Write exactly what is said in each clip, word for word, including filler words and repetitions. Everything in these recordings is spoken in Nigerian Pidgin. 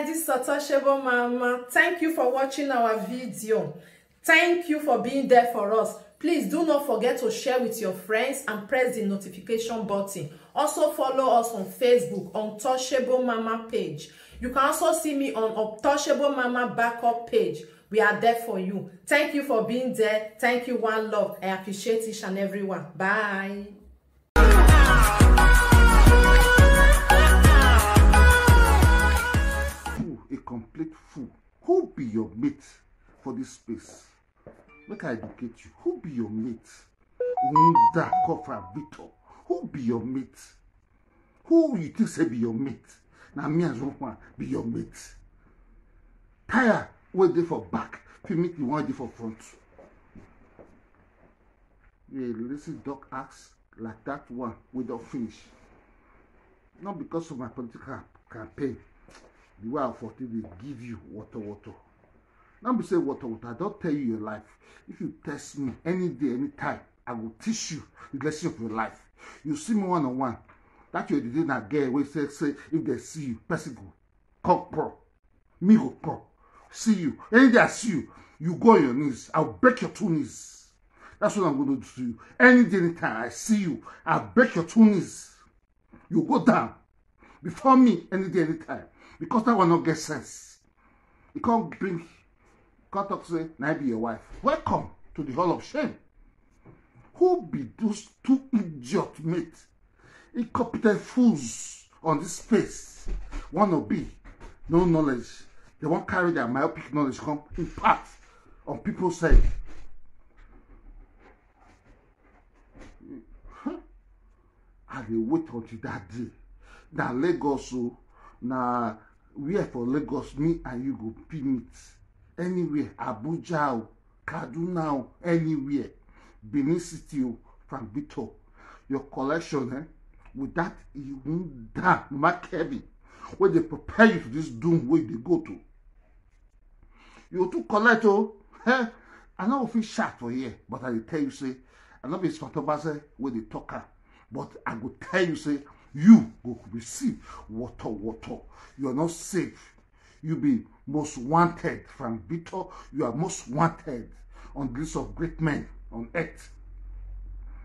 This is Untouchable Mama. Thank you for watching our video. Thank you for being there for us. Please do not forget to share with your friends and press the notification button. Also follow us on Facebook, Untouchable Mama page. You can also see me on Untouchable Mama backup page. We are there for you. Thank you for being there. Thank you, one love. I appreciate each and every one. Bye. Fool, a complete fool. Who be your mate for this space? Make I educate you. Who be your mate? Unda Kofra Victor. Who be your mate? Who you think say be your mate? Na me as one be your mate. Tire wey dey for back fit meet the one wey dey for front. Yeah, listen, doc ask like that one wey don finish. Not because of my political campaign, the way I forty dey give you water water. Not be say water water, I don tell you your life. If you test me any day, anytime, I go teach you the lesson of your life. You see me one on one. That your day na girl wey say say if they see you, person go come pro. Me go pro. See you. Any day I see you, you go on your knees. I'll break your two knees. That's what I'm going to do to you. Any day, anytime I see you, I'll break your two knees. You go down before me any day, anytime. Because that one not get sense. You can't bring, can't talk say, "Na I be your wife." Welcome to the hall of shame. Who be those two idiot mate? Incompetent fools on this space. Wanna be no knowledge. They won't carry their myopic knowledge come impact on people's head. I dey wait until that day. Na Lagos o, na where for Lagos me and you go be meet? Anywhere, Abuja o, Kaduna o, anywhere. Benin City o, Frank Victor. Your collection, eh, with that Ihunda Mama Kevin, wey dey prepare you to this doom wey you dey go to. You too collect o. Eh, I no go fit shout for here, but I dey tell you say, I no be Spatobaze wey dey talk am, but I go tell you say, you go receive water, water. You are not safe. You be most wanted, Frank Victor. You are most wanted on the list of great men on earth.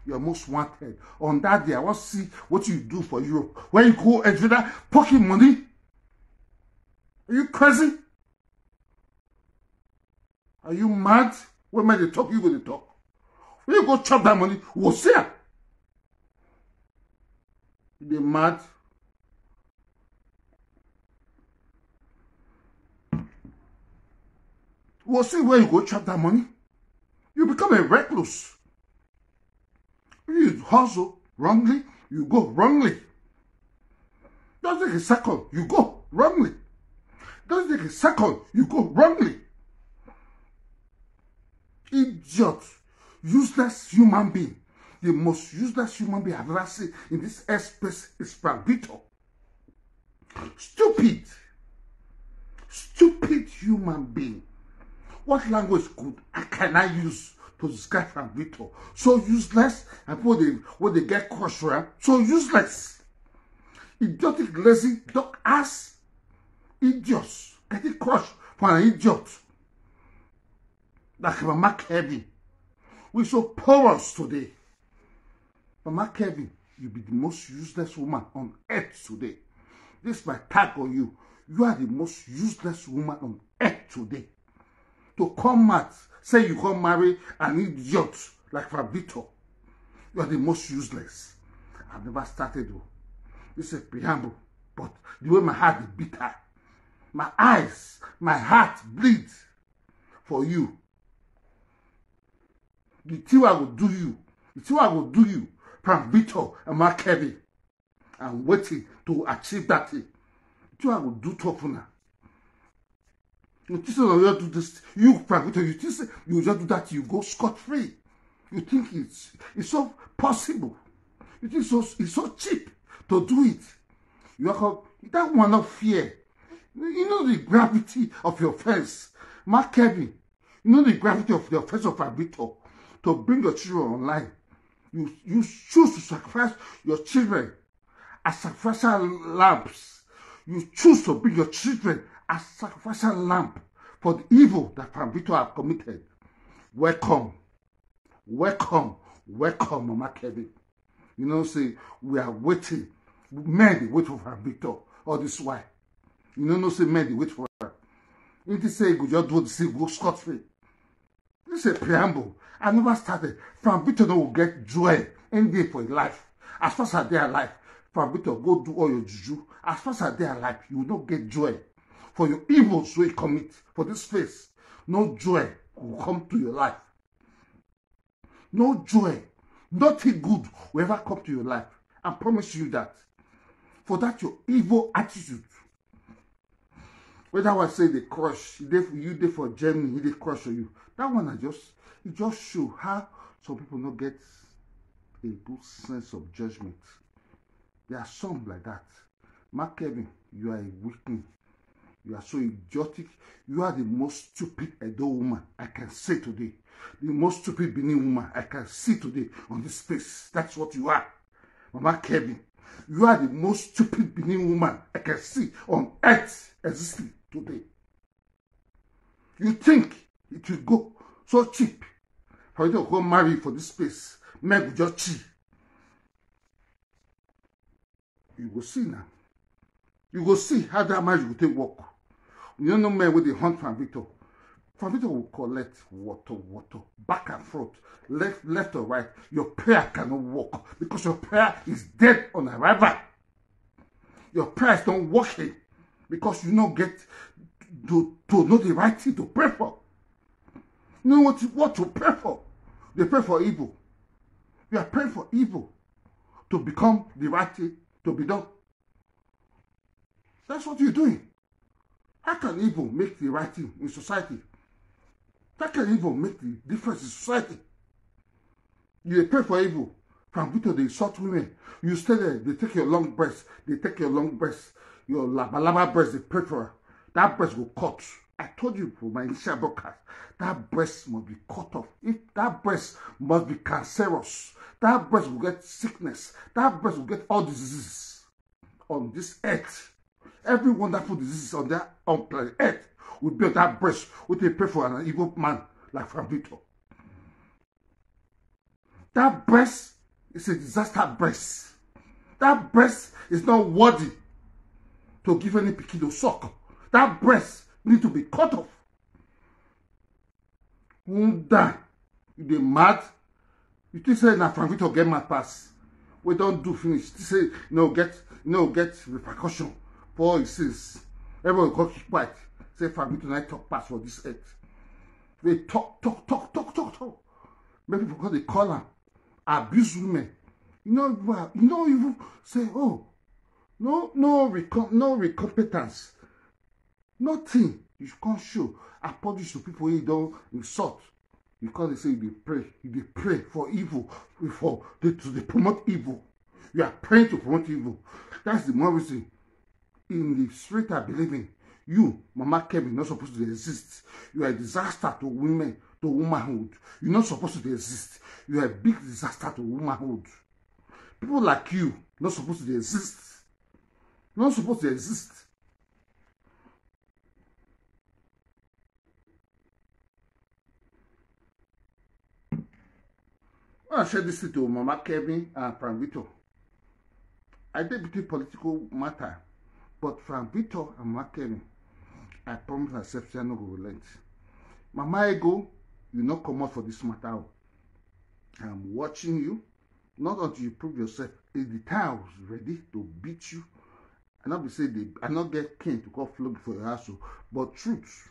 You are most wanted. On that day, I want to see what you do for Europe. When you go Nigeria, pocket money. Are you crazy? Are you mad? When men dey talk, you go dey talk. When you go chop that money, we'll see am. You dey mad? We'll see where you go chop that money. You become a recluse. You hustle wrongly, you go wrongly. Doesn't take a second, you go wrongly. Doesn't take a second, you go wrongly. Idiot, useless human being. The most useless human being I've ever seen in this airspace is Frank Victor. Stupid. Stupid human being. What language could I, can I use to describe Frank Victor? So useless, and people dey, wey dey get crush for am. So useless. Idiotic, lazy, dog ass. Idiots. Getting crush for an idiot. Like Mama Kevin. We so porous today. Mama Kevin, you be the most useless woman on earth today. This is my tag on you. You are the most useless woman on earth today. To come out, say you come marry an idiot like Fabito. You are the most useless. I've never started though. This is a preamble. But the way my heart is bitter, my eyes, my heart bleeds for you. The thing I go do you, the thing I go do you, Frank Victor and Mark Kevin, I'm waiting to achieve that thing. The thing I go do to Funa. You think so you do this, you Frank Victor, you think say you just do that, you go scot free. You think it's it's so possible. You think so it's so cheap to do it. You are called that one of fear. You know the gravity of your offense. Mark Kevin, you know the gravity of the offense of Fabito to bring your children online. You you choose to sacrifice your children as sacrificial lambs. You choose to bring your children as sacrificial lamb for the evil that Frank Victor have committed. Welcome, welcome, welcome, Mama Kevin. You know, say we are waiting. Men dey wait for Frank Victor. All this why. You know, no say men dey wait for her. If they say go just do the thing, go scot free. This is a preamble. I never started. Frank Victor no will get joy any day for his life. As far as I dey alive, Frank Victor, go do all your juju. As far as I dey alive, you will not get joy for your evils wey you commit for this face. No joy will come to your life. No joy, nothing good will ever come to your life. I promise you that. For that your evil attitude. Whether I say they crush, they for you, they for Germany, they crush on you. That one I just, it just show how some people not get a good sense of judgment. There are some like that. Mark Kevin, you are a weakling. You are so idiotic. You are the most stupid Edo woman I can say today. The most stupid Benin woman I can see today on this space. That's what you are. Mama Kevin, you are the most stupid Benin woman I can see on earth existing today. You think it will go so cheap for you to go marry for this space? Men will just cheat. You go see now. You go see how that marriage go take work. You don't know men wey dey hunt Frank Victor. Frank Victor will collect water, water, back and front, left, left or right. Your prayer cannot work because your prayer is dead on arrival. Your prayers don't work because you no get to, to know the right thing to pray for. You know what, what to pray for? They pray for evil. You are praying for evil to become the right thing to be done. That's what you're doing. How can evil make the right thing in society? How can evil make the difference in society? You dey pray for evil. Frank Victor dey insult women. You stay there, they take your long breast, they take your long breast, your labalaba breast, they pray for her. That breast will cut. I told you for my initial broadcast, that breast must be cut off. If that breast must be cancerous, that breast will get sickness, that breast will get all diseases on this earth. Every wonderful disease on that on planet earth will be on that breast. We dey pray for an evil man like Frank Victor. That breast is a disaster breast. That breast is not worthy to give any pikin to suck. That breast need to be cut off. Who die? You dey mad? You think say na Frank Victor get mad pass? We don't do finish. Think say no get, no get repercussion for all his sins. Everyone go keep quiet. Say Frank Victor na talk pass for this earth. They talk, talk, talk, talk, talk, talk. Make people come dey call am abuse women. You know, you know, even say, oh, no, no, recom- no recompetence. Nothing you can't show. Apologies to people you don't insult. You can't say you dey pray. You dey pray for evil, for the, to dey promote evil. You are praying to promote evil. That's the more reason in the spirit I believe in. You, Mama Kemi, not supposed to exist. You are a disaster to women, to womanhood. You're not supposed to exist. You are a big disaster to womanhood. People like you not supposed to exist. Not supposed to exist. When I share this thing to Mama Kevin and Frank Victor, I did between political matter, but Frank Victor and Mama Kevin, I promise myself say I no go relent. Mama Ego, you not come out for this matter. I'm watching you. Not until you prove yourself. If the time was ready to beat you, I not be say they, I not get cane to call flog for your house, but truth,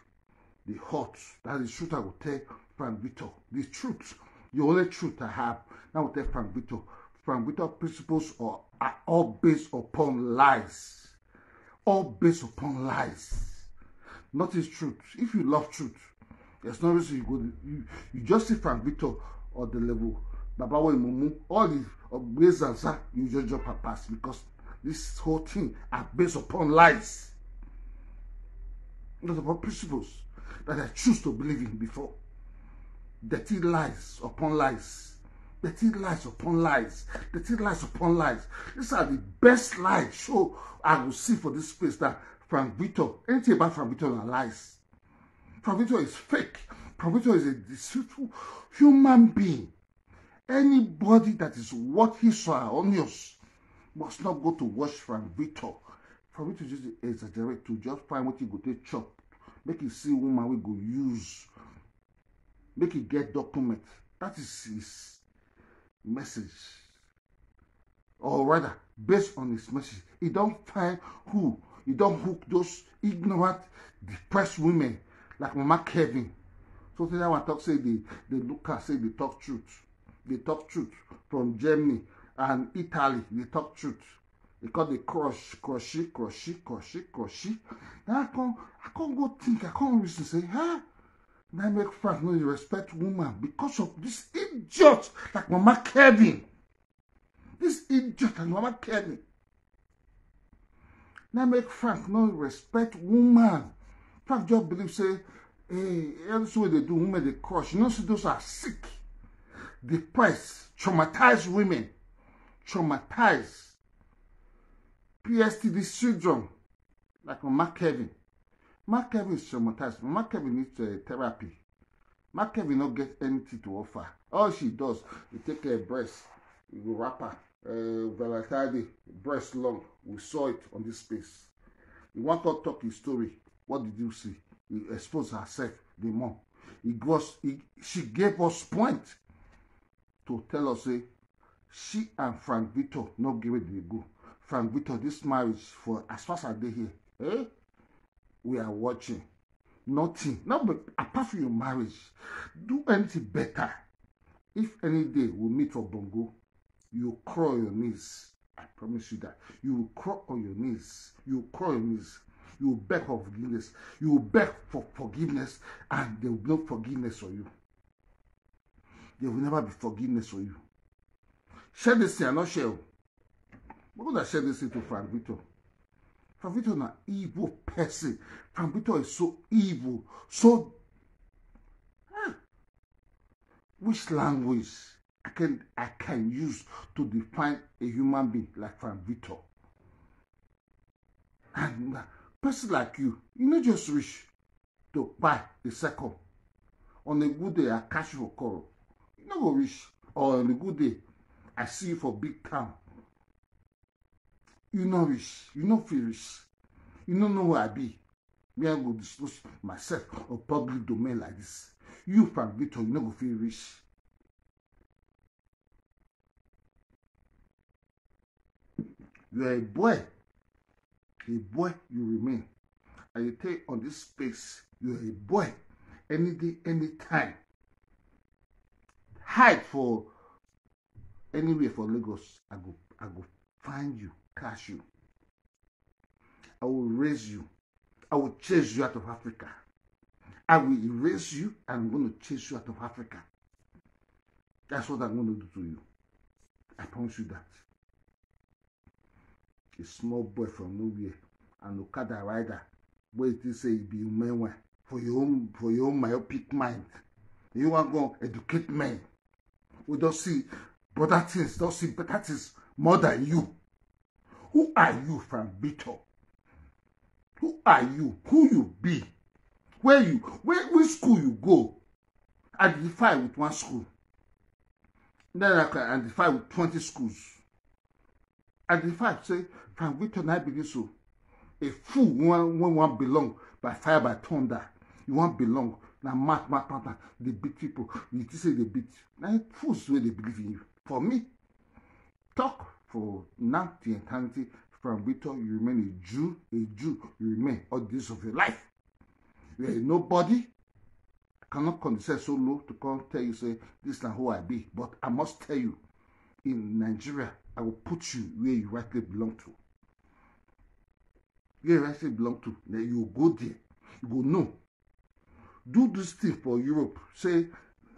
the hot. That is truth I will tell Frank Victor. The truth, the only truth I have. Now I will tell Frank Victor. Frank Victor principles are, are all based upon lies. All based upon lies. Not his truth. If you love truth, there's no reason you go. You, you just see Frank Victor or the level. Baba Mumu, all the Ogbezaza, you just jump and pass because this whole thing are based upon lies. Not upon principles that I choose to believe in before. Dirty lies upon lies. Dirty lies upon lies. Dirty lies upon lies. These are the best lies show I will see for this space that Frank Victor, anything about Frank Victor are lies. Frank Victor is fake. Frank Victor is a deceitful human being. Anybody that is worth his or her onions must not go to watch Frank Victor. Frank Victor just exaggerate to just find what he go take chop. Make him see woman we go use. Make him get document. That is his message. Or rather, based on his message, he don't find who. He don't hook those ignorant, depressed women like Mama Kevin. So that one talk say they, they look and say they talk truth. They talk truth from Germany and Italy. They talk truth. They call the crush, crushy, crushy, crushy, crushy. Now I can't, I can't go think. I can't reason say, huh? Now make Frank no dey respect woman because of this idiot like Mama Kevin. This idiot like Mama Kevin. Now make Frank no respect woman. Frank just believe say, hey, everything wey dey do, women dey crush. You know, see those are sick, depressed, traumatized women. Traumatized. P S T D syndrome. Like Mama Kevin. Mama Kevin is traumatized. Mama Kevin needs uh, therapy. Mama Kevin no get anything to offer. All she does, you take her breast, you go wrap her. Uh, Valentine Day, breast long. We saw it on this space. You want to talk his story. What did you see? He exposed herself the more. He goes, he, she gave us point to tell us say she and Frank Victor no get where they go. Frank Victor, this marriage for as far as I dey here, eh? We are watching. Nothing. No, but apart from your marriage, do anything better. If any day we meet for Bongo, you crawl on your knees. I promise you that. You will crawl on your knees. You will crawl on your knees. You will beg for forgiveness. You will beg for forgiveness, and there will be no forgiveness for you. There will never be forgiveness for you. Share this thing, I not share. We're gonna share this thing to Frank Victor. Frank Victor na evil person. Frank Victor is so evil. So, ah, which language I can I can use to define a human being like Frank Victor? And a person like you, you no just reach to buy a second. On a good day, I catch you for quarrel. You no go reach. Or on a good day, I see you for big town. You no reach. You no fit reach. You no know who I be. Me, I go disclose myself on public domain like this. You, Frank Victor, you no go fit reach. You are a boy. A boy you remain. And you take on this space, you are a boy. Any day, anytime. Hide for anywhere for Lagos. I go, I go find you, catch you. I will raise you. I will chase you out of Africa. I will erase you and I'm going to chase you out of Africa. That's what I'm going to do to you. I promise you that. A small boy from nowhere, an Okada rider, wey think say e be Umenwa for your own for your own myopic mind. You wan go educate men. We don see better things, don see better things more than you. Who are you, Frank Victor? Who are you? Who you be? Where you where which school you go? Identify with one school. Then I can identify with twenty schools. Identify say Frank Victor na be this so. A fool when when one belong by fire by thunder. You want belong. Now mad mad mad mad. They beat people. You think say they beat. Now fools where they believe in you. For me, talk for now to eternity. Frank Victor, you remain a Jew, a Jew, you remain all the days of your life. You are a nobody. I cannot condescend so low to come tell you say this na who I be, but I must tell you, in Nigeria, I will put you where you rightly belong to. Where you rightly belong to, then you go there, you go know. Do this thing for Europe. Say,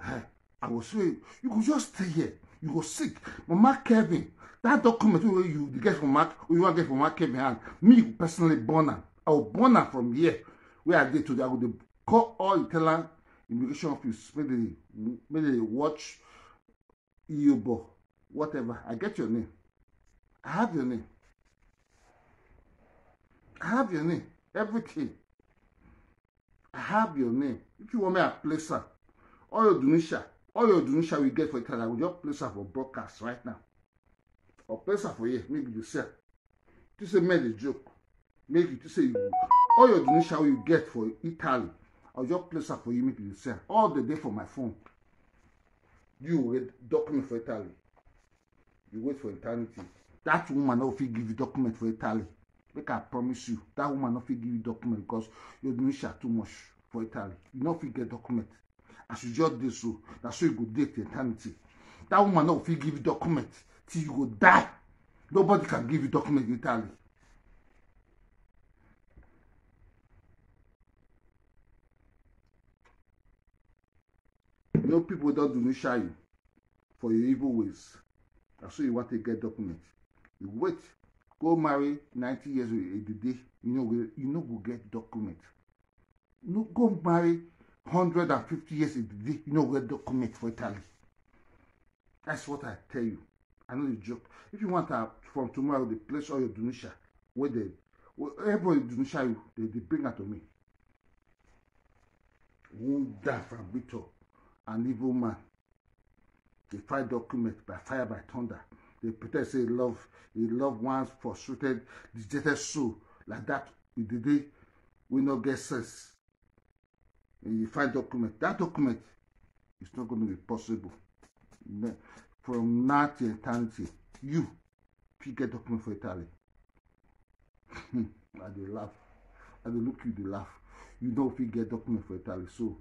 hey, I will say, you go just stay here. You go sick. Mama Kevin, that document wey you dey get from Mark, wey you wan get from Mark Kevin hand, me you personally burn am. I will burn am from here. Where I dey today, I go dey call all Italian immigration office. Make they make they watch Iyobo, whatever. I get your name. I have your name. I have your name. Everything. I have your name. If you want me, I place am. All your Dunisha, all your Dunisha we get for Italy, I will just place am for broadcast right now. Or place am for here, make you see am. You say make the joke, make you say you, all your Dunisha wey you get for Italy, I'll just place am for you, make you see am. All the day for my phone. You wait document for Italy. You wait for eternity. That woman no fit give you document for Italy. Make I promise you, that woman no fit give you document because your Dunisha too much for Italy. You no fit get document. As you just dey so, na so you go dey till eternity. That woman no fit give you document till you go die. Nobody can give you document in Italy. You know, people don Dunisha you for your evil ways. Na so you want to get document. You wait, go marry ninety years old a day. You know, you no go get document. No, go marry hundred and fifty years a day. You no go get document for Italy. That's what I tell you. I know the joke. If you want to, from tomorrow, they place all your Dunisha. Where they, well, everybody Dunisha you, they, they bring out to me. Wunda Fabito, an evil man. They find document by fire, by thunder. They pretend say he love, he love one frustrated, dejected soul like that. With the day we no get sense. And you find document. That document is not going to be possible. Ne-, from now to eternity, you fit get document for Italy. I dey laugh. I dey look you, dey laugh. You no fit get document for Italy. So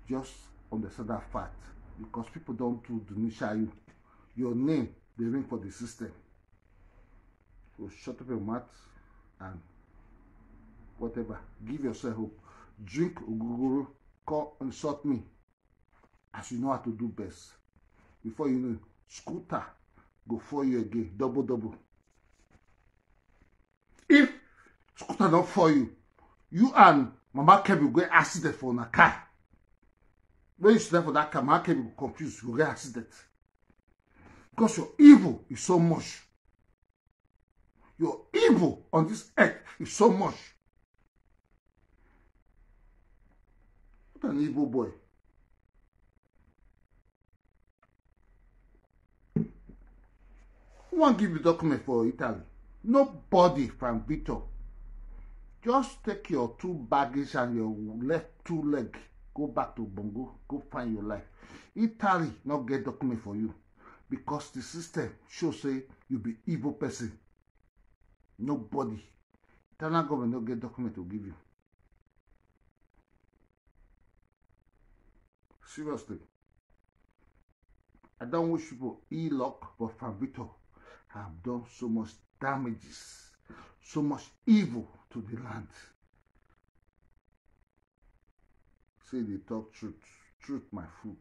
just understand that fact because people don too Dunisha you. Your name dey ring for the system. So shut up your mouth and whatever. Give yourself hope. Drink ogogoro, come insult me as you know how to do best. Before you know, scooter go for you again, double double. If scooter don for you, you and Mama Kevin go accident for una car. When you sit down for that car, Mama Kevin go confuse, you go get accident. Because your evil is so much. Your evil on this earth is so much. What an evil boy. Who wan give you document for Italy? Nobody, Frank Victor. Just take your two baggage and your left two leg. Go back to Bongo. Go find your life. Italy no get document for you because the system show say you be evil person. Nobody. Italian government no get document to give you. Seriously. I don't wish people ill luck, but Fabito have done so much damages, so much evil to the land. Say they talk truth, truth my foot.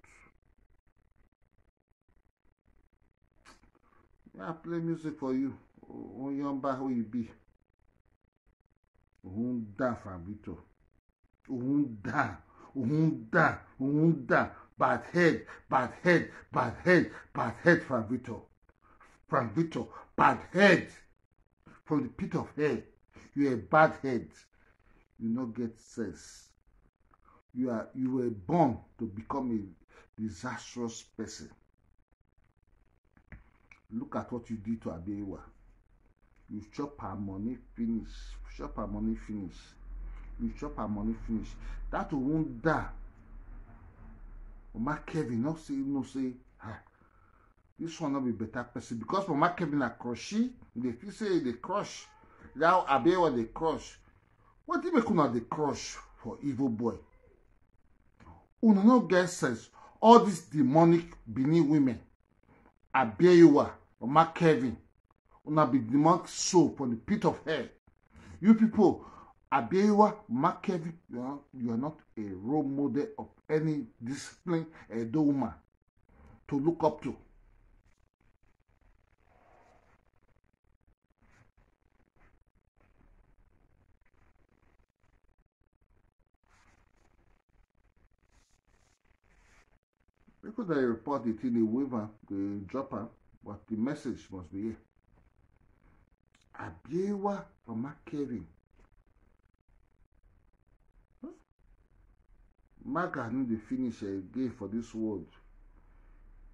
I play music for you. Oyomba, who you be? Uhunda Fabito. Uhunda, Uhunda, Uhunda. Bad head, bad head, bad head, bad head, Fabito. Fabito, bad head. From the pit of hell, you are a bad head. You no get sense. You are, you were born to become a disastrous person. Look at what you did to Abiyewa. You chop her money finish. Chop her money finish. You chop her money finish. That won't die. Mama Kevin, not say, no say, ah, this one not be better person because Mama Kevin a crushy. They feel say they crush. Now Abiyewa they crush. What do you make una dey crush for evil boy? Una no get sense. All these demonic Benin women, Abiyewa, Mama Kevin, una be demonic soul from the pit of hell. You people, Abiyewa, Mama Kevin, you are, you are not a role model of any discipline Edo woman to look up to. People that report the thing, they wave am, they drop am, but the message must be here. Abiyewa, Mama Kevin, Maga no dey finish again for this world.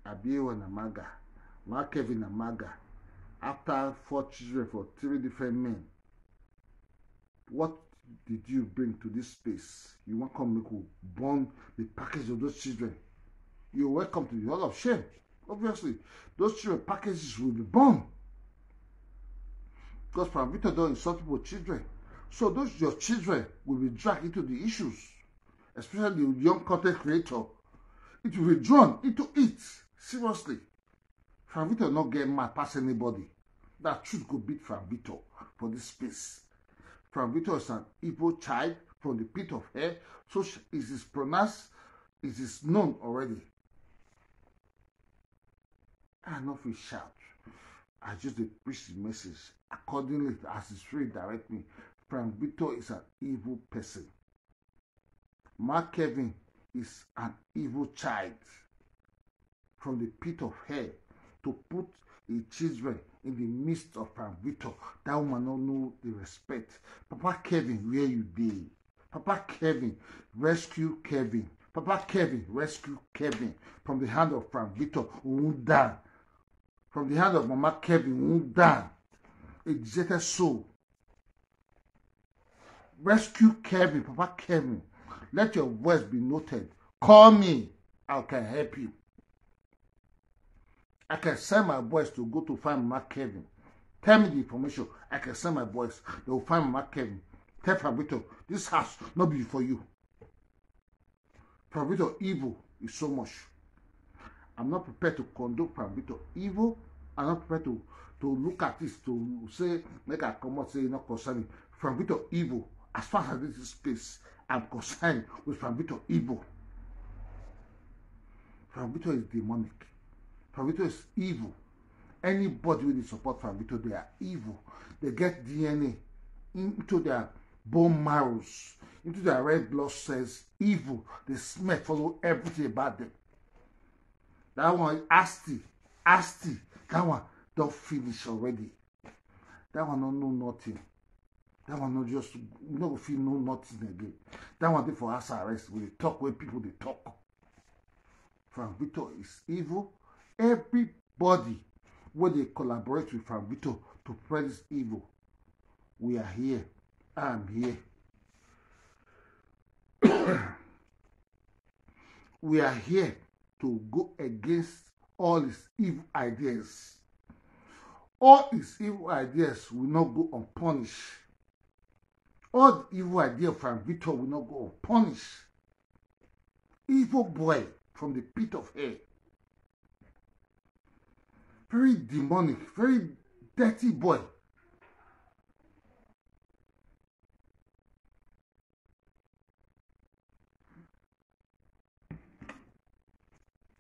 Abiewa na Maga, Mark Kevin na Maga. After four children for three different men, what did you bring to this space? You wan come make we burn the package of those children? You're welcome to the hall of shame. Obviously, those children packages will be burned because Frank Victor don insult people children. So those your children will be dragged into the issues, especially the young content creator. It will be drawn into it seriously. Frank Victor no get mad pass anybody. That truth go beat Frank Victor for this space. Frank Victor is an evil child from the pit of hell. So sh- it is pronounced, it is known already. I no fit shout. I just dey preach the message accordingly as the spirit direct me. Frank Victor is an evil person. Mark Kevin is an evil child from the pit of hell to put his children in the midst of Frank Victor. That woman no know the respect. Papa Kevin, where you dey? Papa Kevin, rescue Kevin. Papa Kevin, rescue Kevin from the hand of Frank Victor. Unda. From the hand of Mama Kevin. Unda. A deserted soul. Rescue Kevin, Papa Kevin. Let your voice be noted. Call me. I can help you. I can send my boys to go to find Mama Kevin. Tell me the information. I can send my boys. They will find Mama Kevin. Tell Frank Victor, this house not be for you. Frank Victor evil is so much. I'm not prepared to condone Frank Victor evil. I'm not prepared to, to look at this to say, make I come out say e no concern me. Frank Victor evil. As far as this space, I'm concerned with Frank Victor evil. Frank Victor is demonic. Frank Victor is evil. Anybody wey dey support Frank Victor, they are evil. They get D N A into their bone marrows, into their red blood cells. Evil, the smell follow everything about them. That one, Asti, Asti, that one don finish already. That one no know nothing. That one no just, no go fit know nothing again. That one dey for house arrest. We dey talk wey people dey talk. Frank Victor is evil. Everybody wey dey collaborate with Frank Victor to spread this evil, we are here. I'm here. We are here to go against all his evil ideas. All his evil ideas will not go unpunished. All the evil idea of Frank Victor will not go unpunished. Evil boy from the pit of hell. Very demonic, very dirty boy.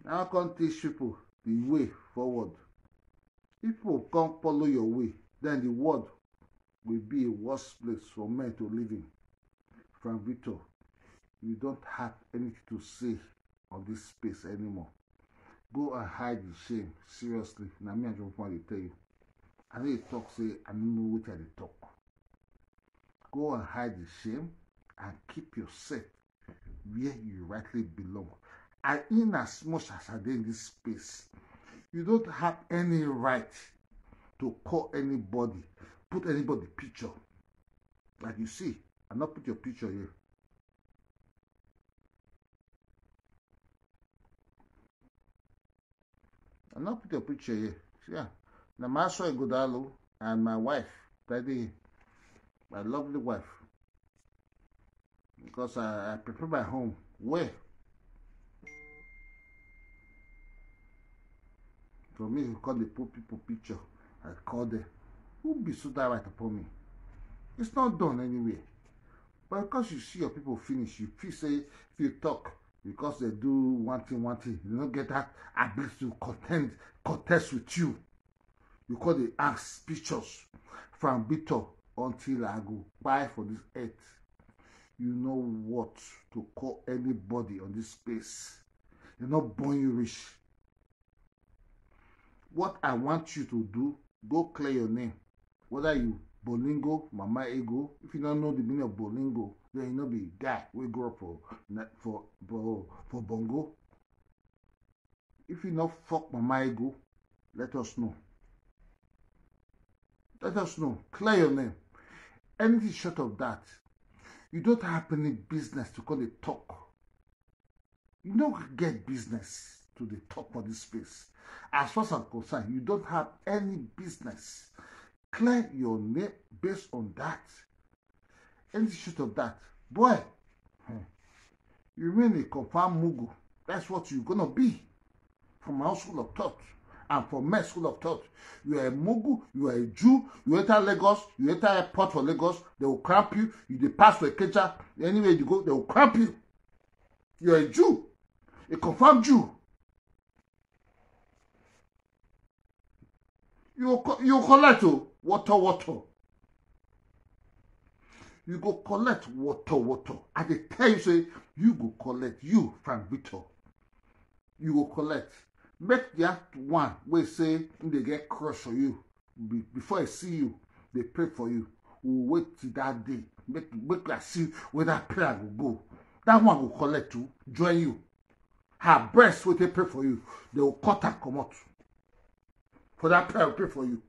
Now come teach people the way forward. If people come follow your way, then the world will be a worse place for men to live in. Frank Victor, you don't have anything to say on this space anymore. Go and hide the shame. Seriously, na me I just want to tell you. I no dey talk say I no know wetin I dey talk. Go and hide the shame and keep yourself where you rightly belong. And in as much as I dey in this space, you don't have any right to call anybody, put anybody picture. Like you see, I not put your picture here. I not put your picture here. Yeah. Now my son Godalo and my wife, that day, my lovely wife. Because I, I prepare my home well. For me, you call the poor people picture. I call them. Who be so that right upon me? It's not done anyway. But because you see your people finish, you feel say if you talk, because they do one thing, one thing, you don't get that ability to contend, contest with you. You call the ask pictures from Victor until I go buy for this earth. You know what to call anybody on this space. They not born you rich. What I want you to do, go clear your name. Whether you Bolingo, Mama Ego. If you don't know the meaning of Bolingo, then you no be guy wey grow up for na- for for for Bongo. If you no fuck Mama Ego, let us know. Let us know. Clear your name. Anything short of that, you don't have any business to come dey talk. You no get business to dey talk for this space. As far as I'm concerned, you don't have any business. Clear your name based on that. Anything short of that, boy, hmm, you remain a confirmed mugu. That's what you're gonna be. From our school of thought and from my school of thought, you are a mugu, you are a Jew, you enter Lagos, you enter airport for Lagos, they will cramp you. You dey pass for Ikeja, anywhere you go, they will cramp you. You are a Jew, a confirmed Jew. You co- you collect o water water. You go collect water water. I dey tell you say you go collect, you Frank Victor. You go collect. Make that one wey say him dey get crush on you be- before I see you, dey pray for you. We wait till that day. Make make I see whether prayer go go. That one go collect too, join you. Her breast wey take pray for you, they will cut her comot. For that prayer we pray for you.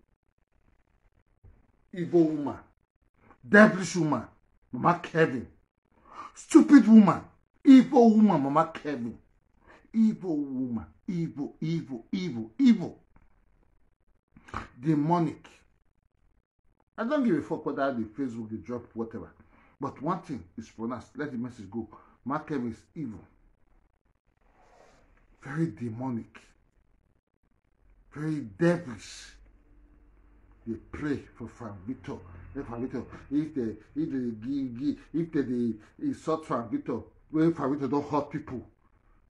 Evil woman, devilish woman, Mama Kevin. Stupid woman, evil woman, Mama Kevin. Evil woman, evil, evil, evil, evil. Demonic. I don't give a fuck whether the Facebook they drop whatever. But one thing is pronounced. Let the message go. Mama Kevin is evil. Very demonic. Very devilish. They pray for Frank Victor. If Frank Victor, if they if they give, give if they, they insult Frank Victor, when Frank Victor don't hurt people,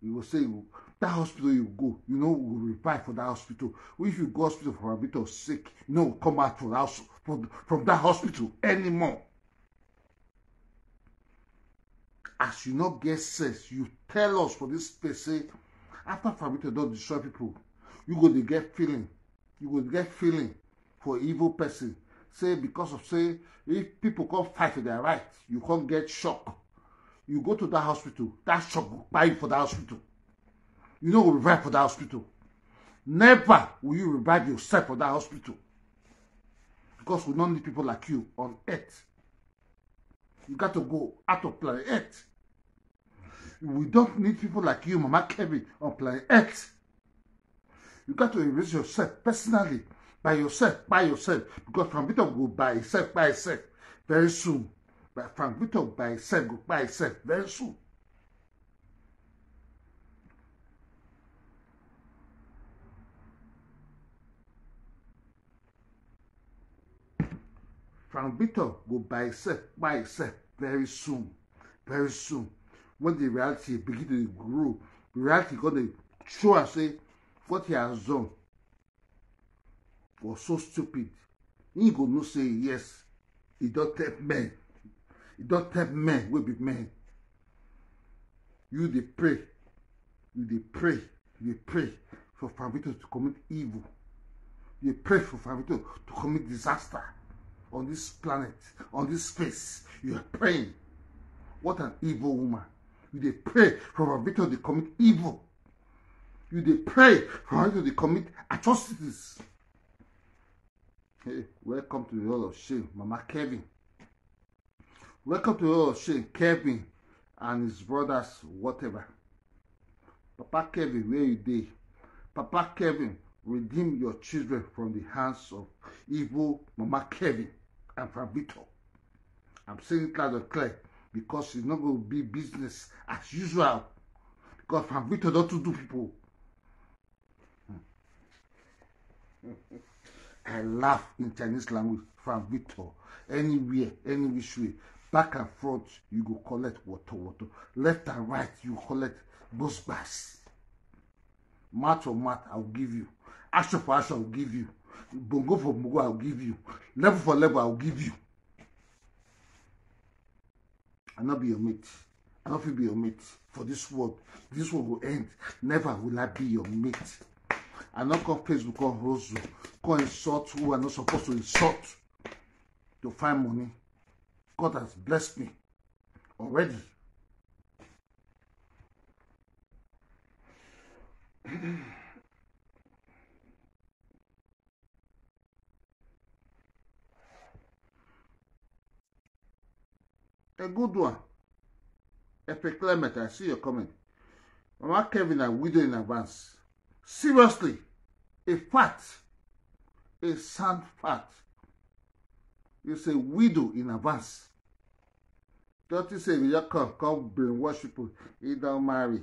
you will say you, that hospital you go, you know, will revive for that hospital. If you go hospital for Frank Victor sick, you know, come out from that hos- from, from that hospital anymore. As you no get sense, you tell us for this space say after Fabito don destroy people, you go dey get feeling, you go get feeling for evil person. Say because of say if people come fight for their right, you come get shock. You go to that hospital, that shock go kpai you for that hospital. You no go revive for that hospital. Never will you revive yourself for that hospital because we no need people like you on earth. You got to go out of planet Earth. We don't need people like you, Mama Kevin, on planet Earth. You got to erase yourself personally, by yourself, by yourself, because Frank Victor go by himself, by himself very soon. But Frank Victor by himself go by himself very soon. Frank Victor go by himself, by himself very soon, very soon. When the reality begin to grow, reality gonna show us say what he has done was so stupid. He go know say yes, he don't tell men. He don't tell men will be men. You dey pray, you dey pray, you dey pray for Frank Victor to commit evil. You dey pray for Frank Victor to commit disaster on this planet, on this space. You are praying. What an evil woman. You dey pray for Frank Victor to commit evil. You dey pray for Frank Victor to commit atrocities. Hey, welcome to the hall of shame, Mama Kevin. Welcome to the hall of shame, Kevin and his brothers, whatever. Papa Kevin, where you dey? Papa Kevin, redeem your children from the hands of evil Mama Kevin and Fabito. I'm saying it loud and clear because it's not going to be business as usual. Because Fabito don't do people. I laugh in Chinese language. Frank Victor, anywhere, any which way, back and front, you go collect water, water. Left and right, you collect those bars. Mouth for mouth, I'll give you. Action for action, I'll give you. Bongo for bongo, I'll give you. Level for level, I'll give you. I not be your mate. I not feel be your mate for this world. This world will end. Never will I be your mate. I not come Facebook, come Rosu, come insult who I not supposed to insult. to find money. God has blessed me already. A good one. Epic Clement, I see your comment. Mama Kevin, a widow in advance. Seriously, a fact, a sound fact. You say widow in advance. Don't you say you just come, come brainwash people. He don't marry.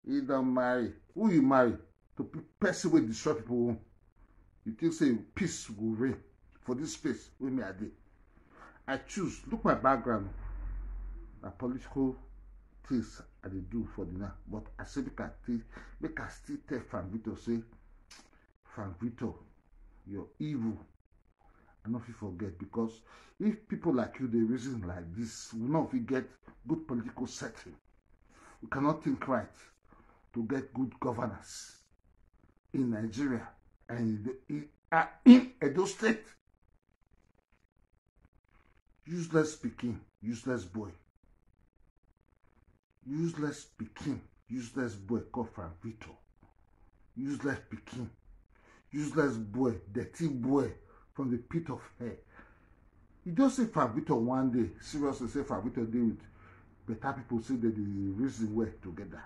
He don't marry. Who you marry? To pe- person will destroy people. You think say peace will reign for this space with me I did. I choose. Look my background. Na political things I dey do for the now. But I say make I still make I still tell Frank Victor say, Frank Victor, you're evil. I no fit forget, because if people like you dey reason like this, we no fit get good political setting. We cannot think right to get good governance in Nigeria and in, the, in, uh, in Edo State. Useless pikin, useless boy. Useless pikin, useless boy called Frank Victor. Useless pikin, useless boy, dirty boy from the pit of hell. You just say Frank Victor one day, seriously say Frank Victor dey with better people, say they dey reason well together.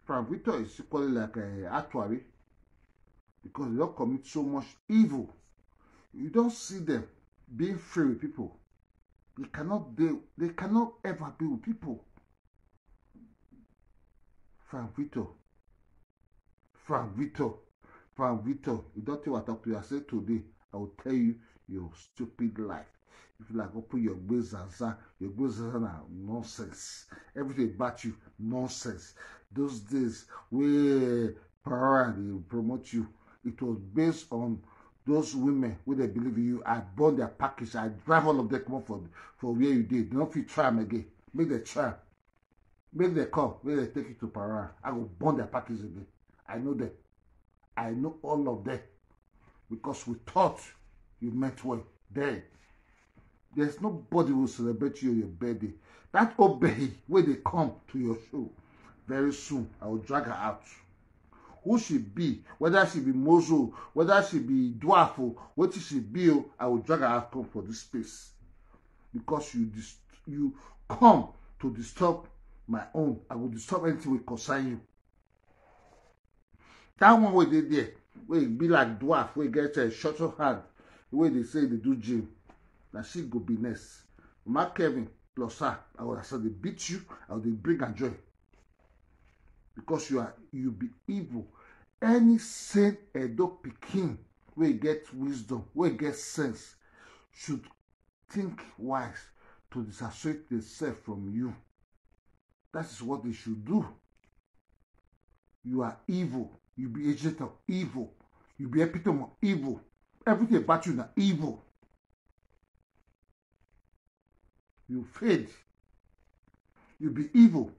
Frank Victor is equally like a Atuari, because they don't commit so much evil. You don't see them being free with people. They cannot they, they cannot ever be with people. Frank Victor. Frank Victor. Frank Victor. You don't think I talk to you. I say today, I will tell you your stupid life. If you like, open your gbe zaza, your gbe zaza na nonsense. Everything about you, nonsense. Those days, where Parara dey promote you, it was based on those women wey dey believe in you. I burn their package. I drive all of them comot for for where you dey. They no fit try am again. Make dem try. Make dem come. Make dem take you to Parara. I go burn their package again. I know them. I know all of them, because we thought you meant well then. There's nobody will celebrate you on your birthday. That Obehi wey dey come to your show, very soon I will drag her out. Who she be, whether she be Mozo, whether she be Dwarf, wetin she be, oh, I will drag her out come for this space, because you dis- you come to disturb my own. I will disturb anything wey concern you. That one wey dey there, wey be like Dwarf, wey get a shorter hand, wey dey say dey do gym, na she go be next. Mark Kevin plus her, I will, as I dey beat you, I will dey bring am joy, because you are you be evil. Any sane Edo pikin wey get wisdom, wey get sense, should think wise to disassociate themselves from you. That is what they should do. You are evil. You be agent of evil. You be epitome of evil. Everything about you na evil. You failed. You be evil.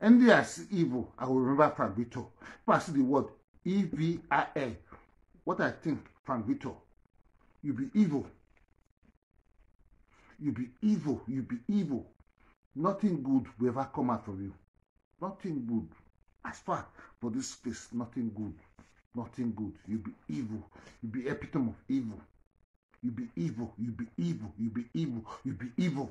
Any day I see evil, I will remember Frank Victor. If I see the word E V I L, what I think, Frank Victor, you be evil. You be evil. You be evil. Nothing good will ever come out from you. Nothing good. As far for this space, nothing good. Nothing good. You be evil. You be epitome of evil. You be evil. You be evil. You be evil. You be evil.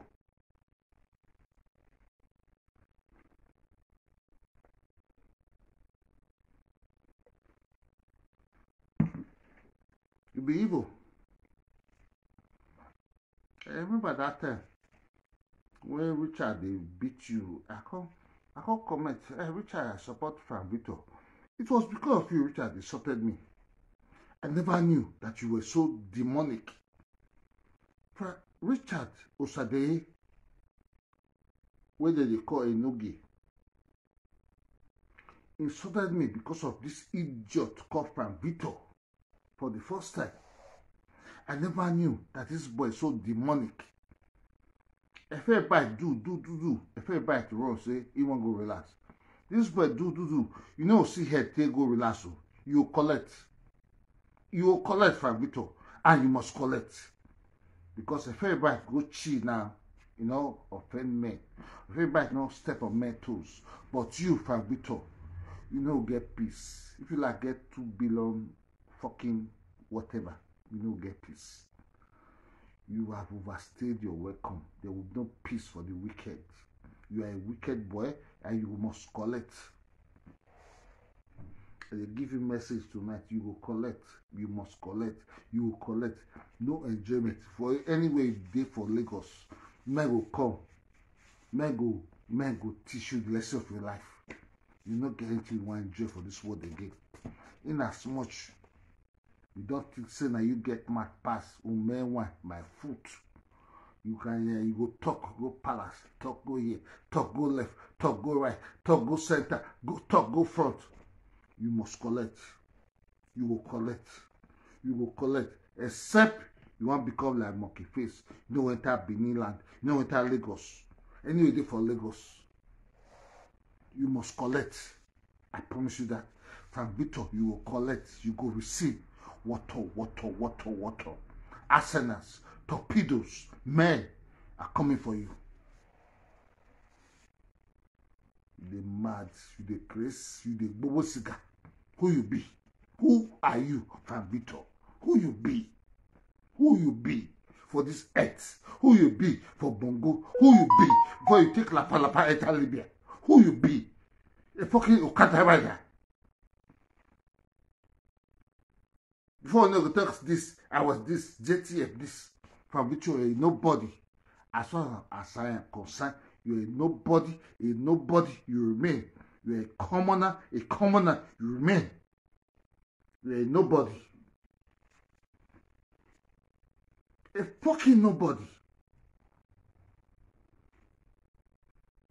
You be evil. I remember that time when Richard dey beat you. I come, I come comment. Hey, Richard, I support Frank Victor. It was because of you, Richard insulted me. I never knew that you were so demonic. Fra- Richard Osadeye, wey dem dey call Enogie, insulted me because of this idiot called Frank Victor for the first time. I never knew that this boy is so demonic. If I bite, do, do, do, do. If I bite, run, say, he won't go relax. This boy, do, do, do. You know, see head, take go relax. Oh. You collect. You will collect, Frank Victor, and you must collect. Because if everybody go chill now, you know, offend men. If everybody no step on men toes, but you, Frank Victor, you no get peace. If you like get two billion fucking whatever, you no get peace. You have overstayed your welcome. There will be no peace for the wicked. You are a wicked boy and you must collect. I dey give you message tonight. You go collect. You must collect. You go collect. No enjoyment. For anywhere you dey for Lagos, men go come. Men go, men go teach you the lesson of your life. You no get anything you wan enjoy for this world again. In as much you don think say na you get mouth pass ume one my foot. You can hear, you go talk, go palace, talk, go here, talk, go left, talk, go right, talk, go center, go talk, go front. You must collect. You go collect. You go collect. Except you wan become like monkey face. You no enter Benin land. You no enter Lagos. Anywhere you dey for Lagos, you must collect. I promise you that. Frank Victor, you will collect, you go receive. Water, water, water, water. Arsenals, torpedoes, men are coming for you. You dey mad, you dey craze, you dey gbogbo cigar. Who you be? Who are you, Frank Victor? Who you be? Who you be for this earth? Who you be for Bongo? Who you be before you take Lapa Lapa enter Libya? Who you be? A fucking Okada rider. Before you go talk this, I was this, J T F this, Frank Victor, you're a nobody. As far as I am concerned, you're a nobody, a nobody you remain. You're a commoner, a commoner you remain. You're a nobody. A fucking nobody.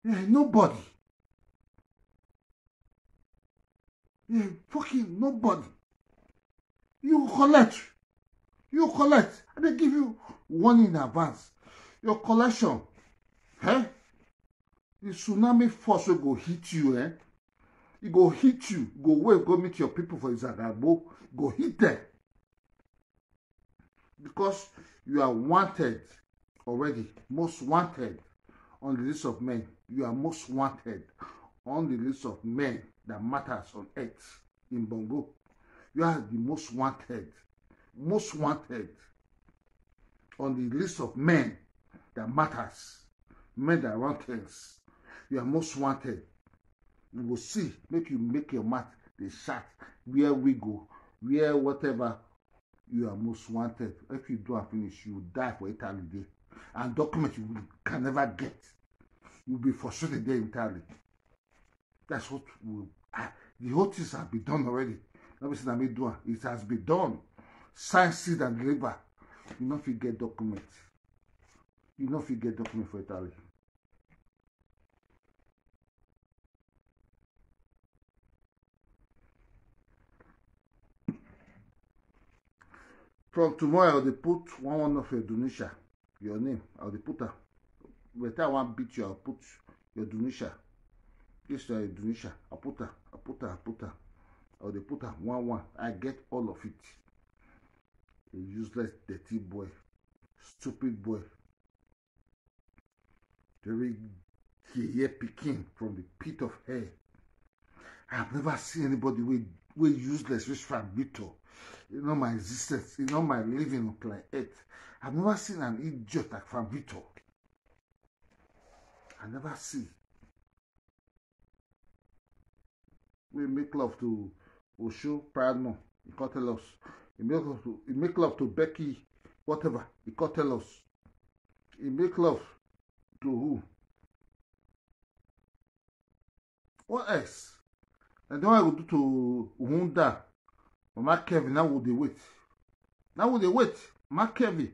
You're a nobody. You're a fucking nobody. You collect. You collect. I dey give you warning in advance. Your collection, eh? The tsunami force wey go hit you, eh? E go hit you. Go wave, go meet your people for Izagagbo. Go hit them. Because you are wanted already, most wanted on the list of men. You are most wanted on the list of men that matters on earth in Bongo. You are the most wanted, most wanted on the list of men that matters, men that run things. You are most wanted. You go see, make you make your mouth dey shout where we go, where whatever. You are most wanted. If you do am finish, you die for Italy there. And document you can never get. You'll be frustrated there in Italy. That's what we, ah, the whole things have been done already. Let me say that me do am. It has been done. Sign, seed, and deliver. You no fit get document. You no fit get document for Italy. From tomorrow, I go dey put one one of your Dunisha, your name. I go dey put am. Better I wan beat you, I'll put your Dunisha. This na your Dunisha. I put am, I put am, I put am. I go dey put am one one. I get all of it. A useless, dirty boy, stupid boy. Very yeye pikin from the pit of hell. I've never seen anybody wey wey useless reach Frank Victor. You know my existence, you know my living on planet Earth. I've never seen an idiot like Frank Victor. I never see. We make love to Osho Proudmore. He can't tell us. He make love to, he make love to Becky, whatever. He can't tell us. He make love to who? What else? And then I go do to Hunda. Mama Kevin, now would they wait? Now would they wait? Mama Kevin,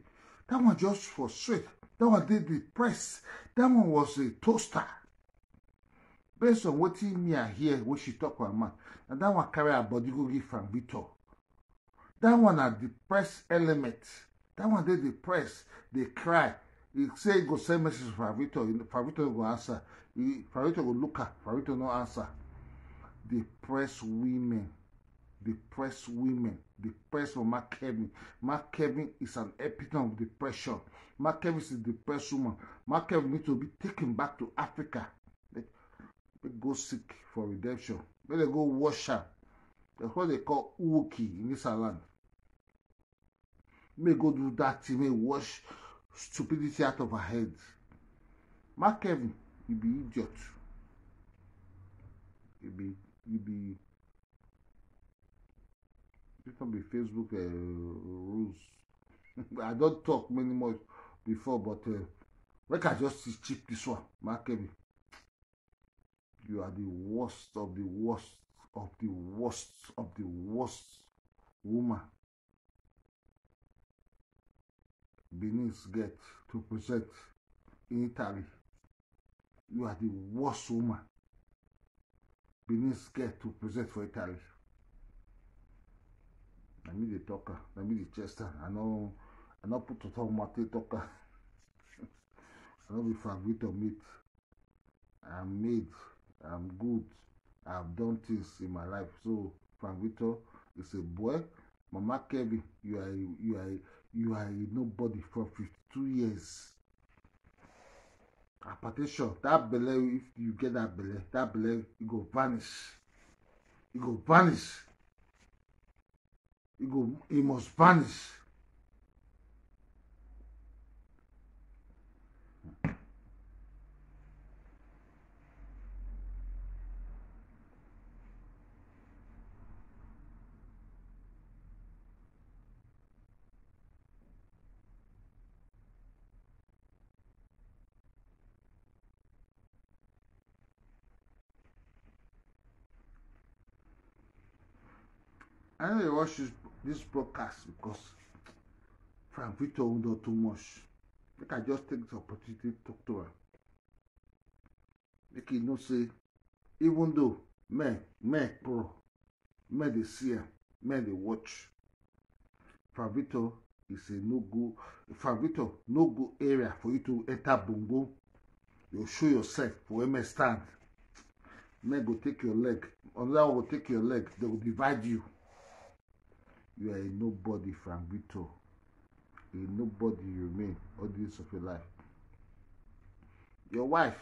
that one just frustrate. That one dey depressed. That one was a toaster. Based on wetin me I hear, what she talk for her mouth, and that one carry her body go give Frank Victor. That one na depressed element. That one dey depressed, dey cry. He say he go send message for Frank Victor. Frank Victor go answer. He, Frank Victor go look her. Frank Victor no answer. Depressed women. depressed women, depressed Mama Kevin. Mama Kevin is an epitome of depression. Mama Kevin is a depressed woman. Mama Kevin need to be taken back to Africa. Make, make go seek for redemption. Make dem go wash am. That's what they call Uwoki in this land. Make go do that thing, make wash stupidity out of her head. Mama Kevin, you be idiot. You be, you be, this no be Facebook uh, rules. I don talk many more before, but uh, make I just chip this one, Mama Kevin. You are the worst of the worst of the worst of the worst woman Benin get to present in Italy. You are the worst woman Benin get to present for Italy. Na me dey talk am, na me dey chest am. I no, I no put on top mouth take talk am. I no be Frank Victor mate. I'm made, I'm good, I've done things in my life. So Frank Victor is a boy. Mama Kevin, you are a, you are a, you are a nobody for fifty-two years. Hypertension, that belle, if you get that belle, that belle, it go vanish. It go vanish. It go, it must vanish. I no dey watch this, this broadcast because Frank Victor own don too much. Make I just take this opportunity to talk to am. Make e know say even though men, men pro, men dey see am, men dey watch. Frank Victor is a no go. Frank Victor no go area for you to enter bongo. You show yourself for where men stand. Men go take your leg. Another one go take your leg. They go divide you. You are a nobody, Frank Victor. A nobody you remain all the days of your life. Your wife,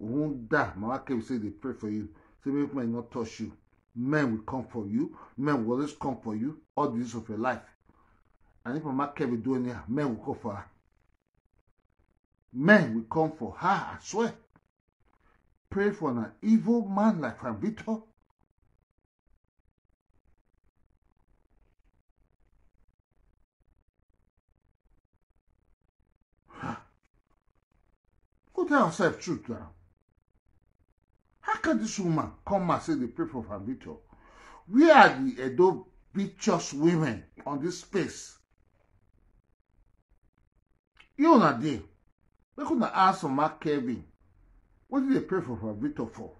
Wunda, Mama Kevin say they pray for you. Say make men not touch you. Men will come for you. Men will always come for you all the days of your life. And if Mama Kevin do anyhow, men will come for her. Men will come for her, I swear. Pray for an evil man like Frank Victor. Go tell yourself truth now. How can this woman come and say they pray for Frank Victor? Where are the Edo virtuous women on this space? You una dey. Make una ask Mama Kevin. What did they pray for Frank Victor for?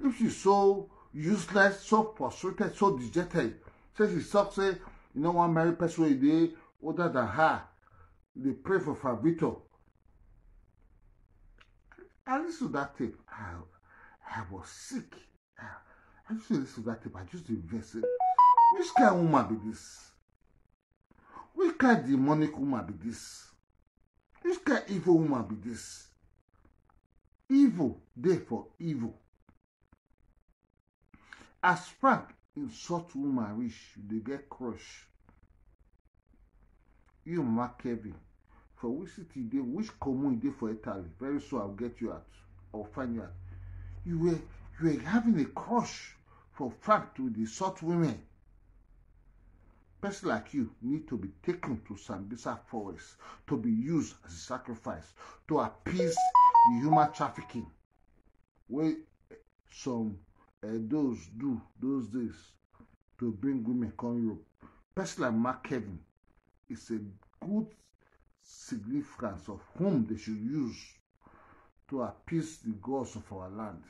If she's so useless, so frustrated, so dejected, say she sucks, say you know one married person wey dey older than her. They pray for Frank Victor. I listened to that tape. I, I was sick. I just dey listen to that tape. I just dey vex. Which kind of woman be this? Which kind demonic woman be this? Which kind evil woman be this? Evil dey for evil. As Frank insult woman reach, you dey get crush. You, Mama Kevin, for which city you dey, which commune you dey for Italy? Very soon I'll get you out. I'll find you out. You were, you were having a crush for Frank to insult women. Person like you need to be taken to Sambisa forest to be used as a sacrifice to appease the human trafficking wey some Edos do those days to bring women come Europe. Person like Mama Kevin is a good significance of whom they should use to appease the gods of our land.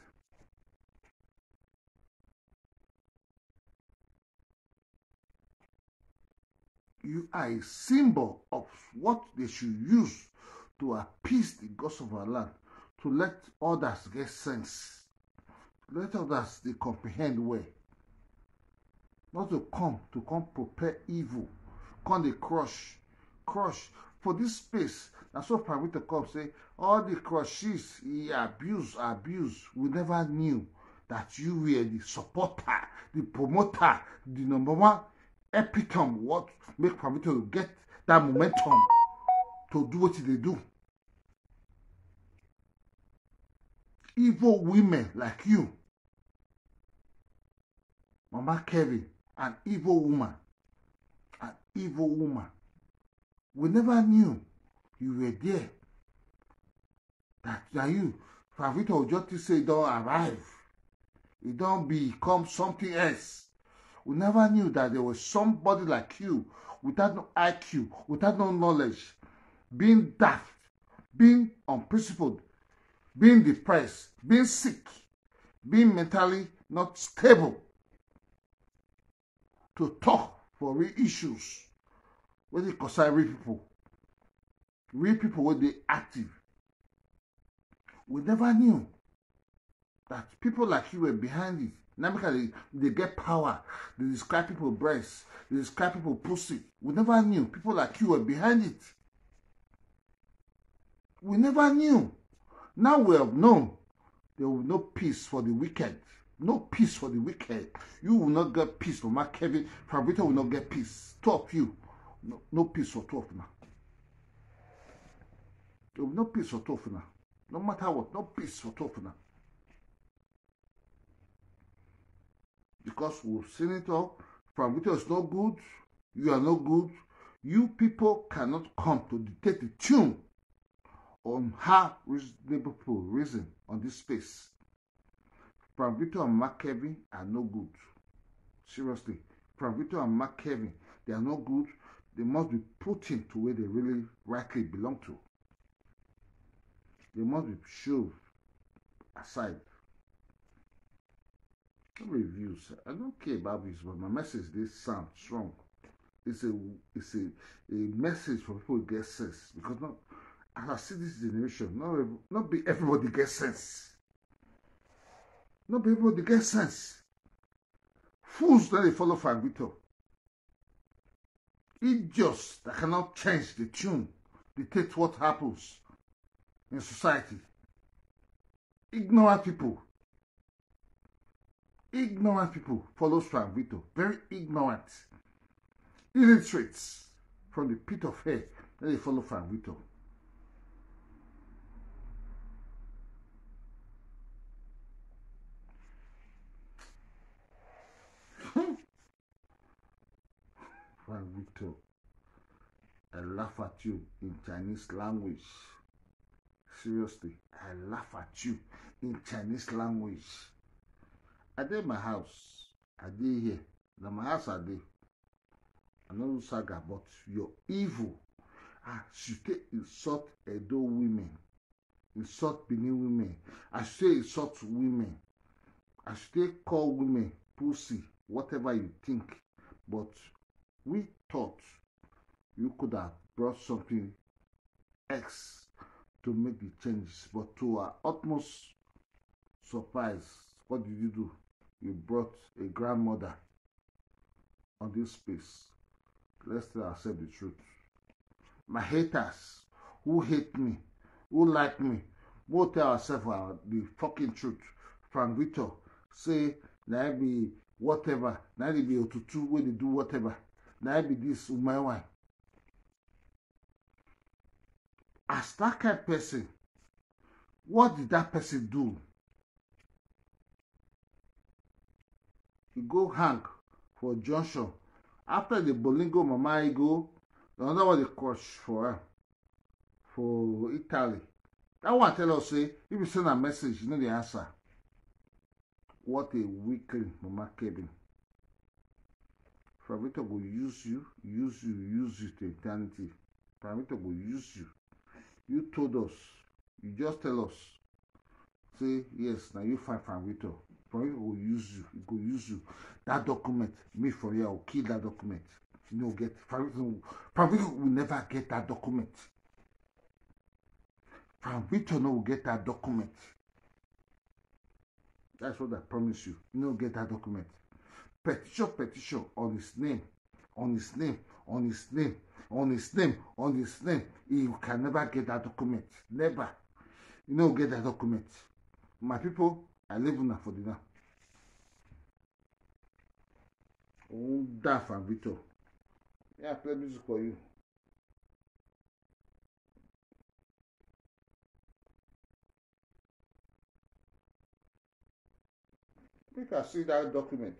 You are a symbol of what they should use to appease the gods of our land, to let others get sense, let others dey comprehend well. Not to come, to come prepare evil, come dey crush, crush. For this space, na so Frank Victor come say, all the crushes he abuse, abuse, we never knew that you were the supporter, the promoter, the number one epitome what make Frank Victor get that momentum to do what they do. Evil women like you, Mama Kevin, an evil woman, an evil woman. We never knew you were there. That na you, Frank Victor Ojo, say don arrive. He don become something else. We never knew that there was somebody like you, without no I Q, without no knowledge, being daft, being unprincipled, being depressed, being sick, being mentally not stable to talk for real issues wey dey concern real people, real people wey dey active. We never knew that people like you were behind it. Now because they, they get power, they describe people breasts, they describe people pussy. We never knew people like you were behind it. We never knew. Now we have known. There will be no peace for the wicked. No peace for the wicked. You will not get peace for Mark Kevin. Frank Victor will not get peace. Two of you. No, no peace for two of now. There will be no peace for two of now. No matter what, no peace for two of now. Because we've seen it all. Frank Victor is not good. You are not good. You people cannot come to dictate the tune on how reasonable people reason on this space. Frank Victor and Mark Kevin are no good. Seriously, Frank Victor and Mark Kevin, they are no good. They must be put into where they really rightly belong to. They must be shoved aside. No be views. I don't care about views, but my message dey sound strong. It's a it's a, a message for people who get sense. Because not as I see this generation, not ev- not be everybody get sense. Not be everybody get sense. Fools don't they follow Frank Victor. Idiots that cannot change the tune, dictate what happens in society. Ignorant people. Ignorant people follow Frank Victor. Very ignorant. Illiterates from the pit of hell. Then they follow Frank Victor. Frank Victor, I laugh at you in Chinese language. Seriously, I laugh at you in Chinese language. I dey my house. I dey here. Na my house I dey. I no do saga, but your evil. As you take insult Edo women, insult Benin women, as you take insult women, as you take call women pussy, whatever you think. But we thought you could have brought something X to make the changes. But to our utmost surprise, what did you do? You brought a grandmother on this space. Let's tell ourselves the truth. My haters who hate me, who like me, we'll tell ourselves our, the fucking truth. Frank Victor say, na I be whatever, na I be Otutu wey dey do whatever, na I be this Umaiwan. As that kind person, what did that person do? He go hang for junction. After the Bolingo Mama, he go another one dey crush for her for Italy. That one tell us say if you send a message, you know the answer. What a weakling, Mama Kevin. Frank Victor go use you, use you, use you to eternity. Frank Victor go use you. You told us, you just tell us, say yes, now you find Frank Victor. Frank Victor go use you, he go use you. That document, me for here, I will kill that document. You know, get Frank Victor, Frank Victor will never get that document. Frank Victor no will get that document. That's what I promise you. You no get that document. petition, petition on his name, on his name, on his name, on his name, on his name. He can never get that document. Never. You know, get that document. My people, I leave una for dinner. Unda Fan Victor. Yeah, play music for you. Make I see that document.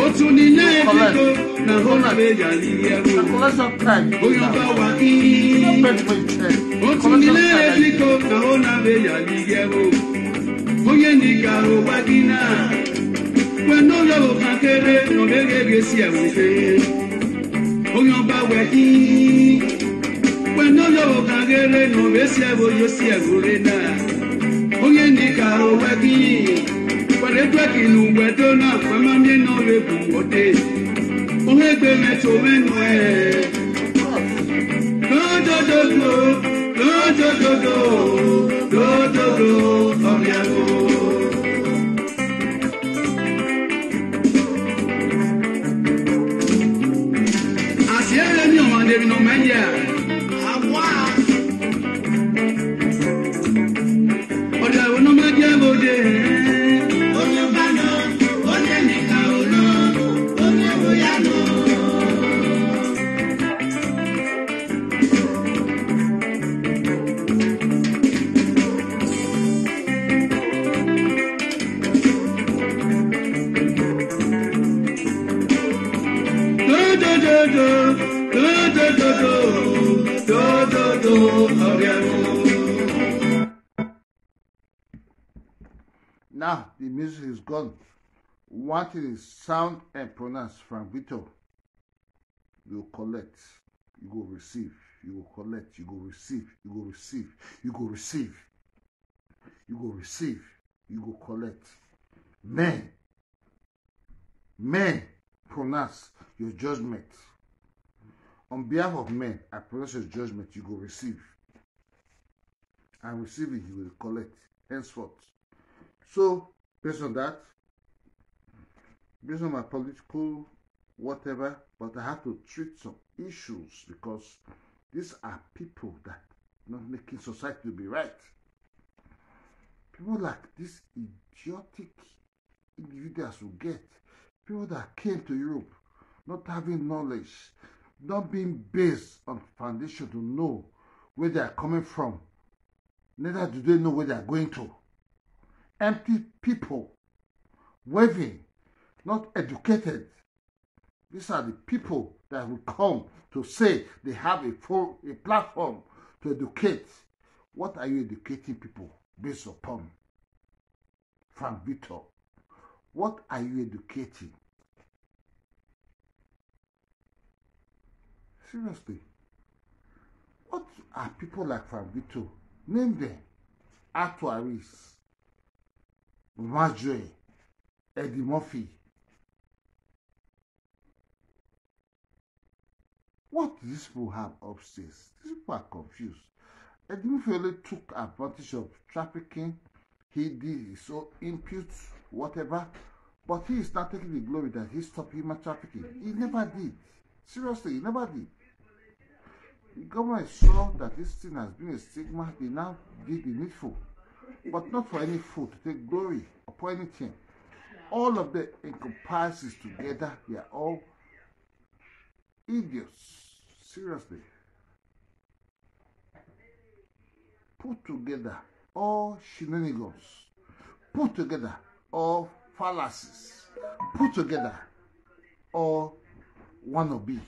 Otu niile biko na hona be ya liye. Onye ọba wa otu niile biko na hona be ya liye. Onye nika ụwa gị na wena ụlọ ụka kere na obere gị si ewufe. Onye ọba wa gị wena ụlọ ụka kere na obe si ewu yo si ewure na. Onye nika ụwa gị kwere twe gị n'ugwe do na kwamamye na obe bụ ode. Onye gbe metụ menụ e. Dodododo, dodododo, dododo, ọbịa o. Asị ere mi ọma deri na ọma ndị a. Awa. Ọbịa o na ọma ndị a bụ ode. Onye ọba nọ, onye nika ụlọ, onye bụ ya nọ. Now the music is gone. One thing is sound and pronounce from Vito. You collect, you go receive, you go collect, you go receive, you go receive, you go receive, you go receive, you go collect. Men, men, pronounce your judgment. On behalf of men, I pronounce your judgment, you go receive. And receiving, you will collect henceforth. So, based on that, based on my political whatever, but I have to treat some issues because these are people that not making society to be right. People like these idiotic individuals we get, people that came to Europe not having knowledge, not being based on foundation to know where they are coming from, neither do they know where they are going to. Empty people, waving, not educated. These are the people that will come to say they have a, fo- a platform to educate. What are you educating people based upon? Frank Victor, what are you educating? Seriously, what are people like Frank Victor? Name them. Arthur Harris, Marjorie, Eddie Murphy. What do these people have upstairs? These people are confused. Eddie Murphy only took advantage of trafficking. He did his own impute, whatever. But he is not taking the glory that he stopped human trafficking. He never did. Seriously, he never did. The government saw that this thing has been a stigma. They now did the needful, but not for any fool to take glory upon anything. All of the encompasses together, they are all idiots. Seriously. Put together all shenanigans. Put together all fallacies. Put together all wannabe.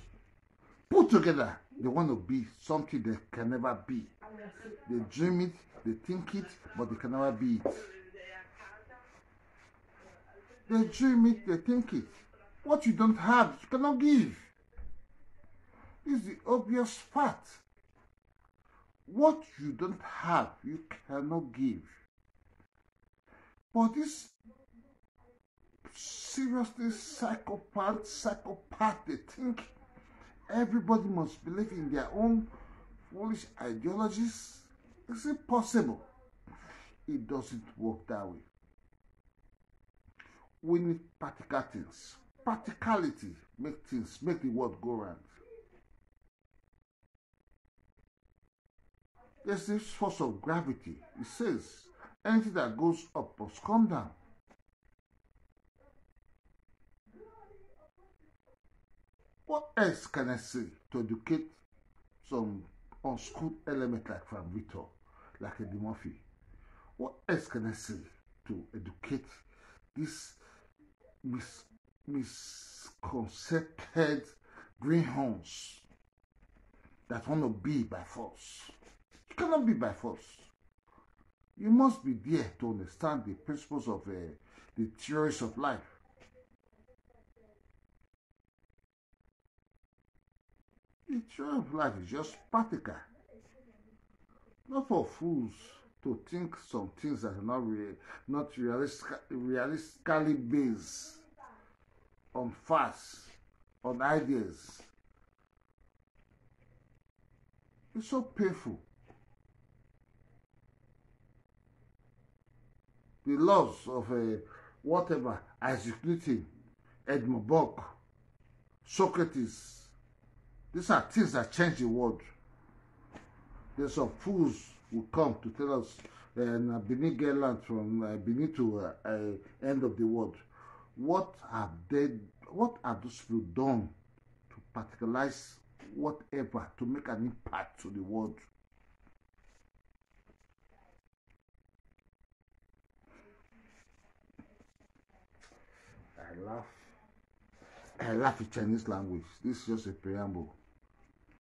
Put together, they want to be something they can never be. They dream it, they think it, but they can never be it. They dream it, they think it. What you don't have, you cannot give. It's the obvious fact. What you don't have, you cannot give. But this seriously psychopath, psychopath, they think everybody must believe in their own foolish ideologies. Is it possible? It doesn't work that way. We need practical things. Practicality make things, make the world go round. There's this force of gravity. It says anything that goes up must come down. What else can I say to educate some unschooled element like Frank Victor, like Eddie Murphy? What else can I say to educate This mis- misconcepted greenhorns that want to be by force. You cannot be by force. You must be there to understand the principles of uh, the theories of life. The theory of life is just practical. Not for fools to think some things that are not real, not realistic, realistically based on facts, on ideas. It's so painful. The laws of uh, whatever, Isaac Newton, Edmund Burke, Socrates, these are things that change the world. There's some fools who come to tell us uh, Benin get land from uh, Benin to uh, uh, end of the world. What have they? What have those people done to practicalize whatever to make an impact to the world? I laugh. I laugh in Chinese language. This is just a preamble.